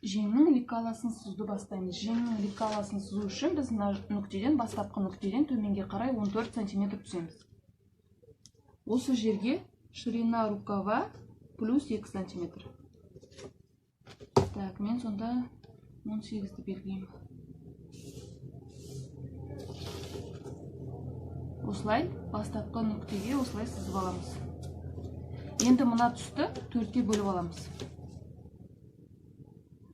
Жеңнің лекаласын сызуды бастаймыз. Жеңнің лекаласын сызу үшін біз мына нүктеден, бастапқы нүктеден төменге қарай 14 сантиметр түсеміз. Осы жерге ширина рукава плюс 2 сантиметр. Так, мен сонда 18-ді белгілеймін. Осылай бастапқы нүктеге осылай сызып аламыз. Енді мына тұсты 4-ке бөліп аламыз.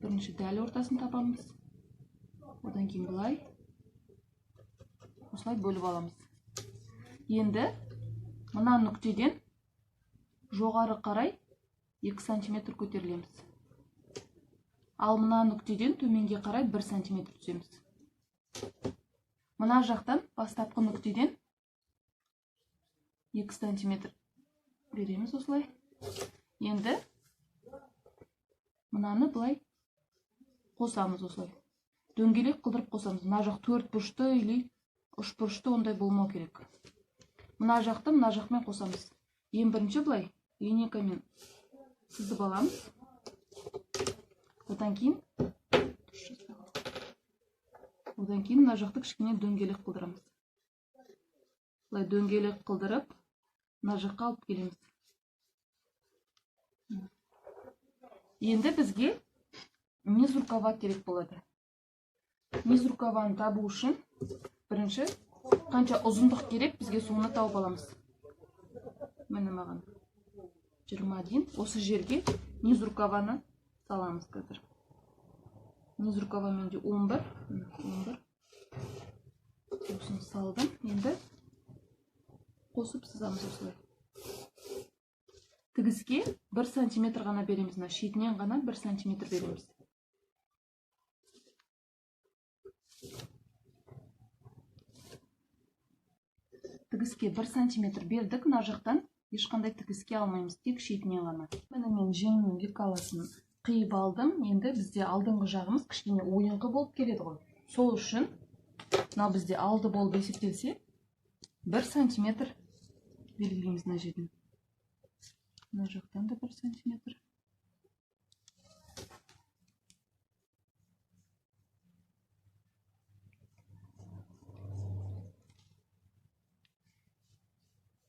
Бірінші дәл ортасын табамыз. Одан кейін былай осылай бөліп аламыз. Енді мына нүктеден жоғары қарай 2 сантиметр көтерілеміз. Ал мына нүктеден төменге қарай 1 сантиметр түсеміз. Мына жақтан бастапқы нүктеден 2 сантиметр береміз осылай. Енді мынаны былай қосамыз осылай. Дөңгелек қылдырып қосамыз. Мына жақ төрт бұрышты или үш бұрышты ондай болмау керек. Мына жақты мына жақмен қосамыз. Ең бірінші былай линейкамен сызып аламыз. Одан кейін мына жақты кішкене дөңгелек қылдырамыз. Былай дөңгелек қылдырып мына жаққа алып келеміз. Енді бізге низ рукава керек болады. Низ рукаваны табу үшін бірінші қанша ұзындық керек бізге соны тауып аламыз. Міне маған 21. Осы жерге низ рукаваны саламыз қазір. Низ рукава менде 11. Міне 11. Осыны салдым. Енді қосып сызамыз осылай. Тігіске 1 сантиметр ғана береміз. Мына шетінен ғана 1 сантиметр береміз. Тігіске 1 сантиметр бердік. Мына жақтан ешқандай тігіске алмаймыз, тек шетінен ғана. Міне мен жеңнің лекаласын қиып алдым. Енді бізде алдыңғы жағымыз кішкене ойыңқы болып келеді ғой. Сол үшін мынау бізде алды болып есептелсе 1 сантиметр белгілейміз мына жерден. Мына жақтан да 1 сантиметр.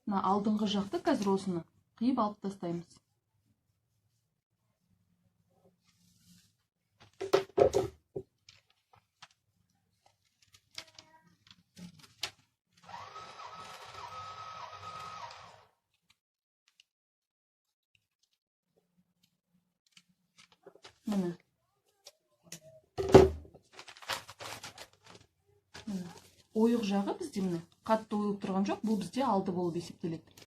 Мына алдыңғы жақты қазір осыны қиып алып тастаймыз. Міне. Міне. Ойық жағы бізде міне қатты ойылып тұрған жоқ, бұл бізде алды болып есептеледі.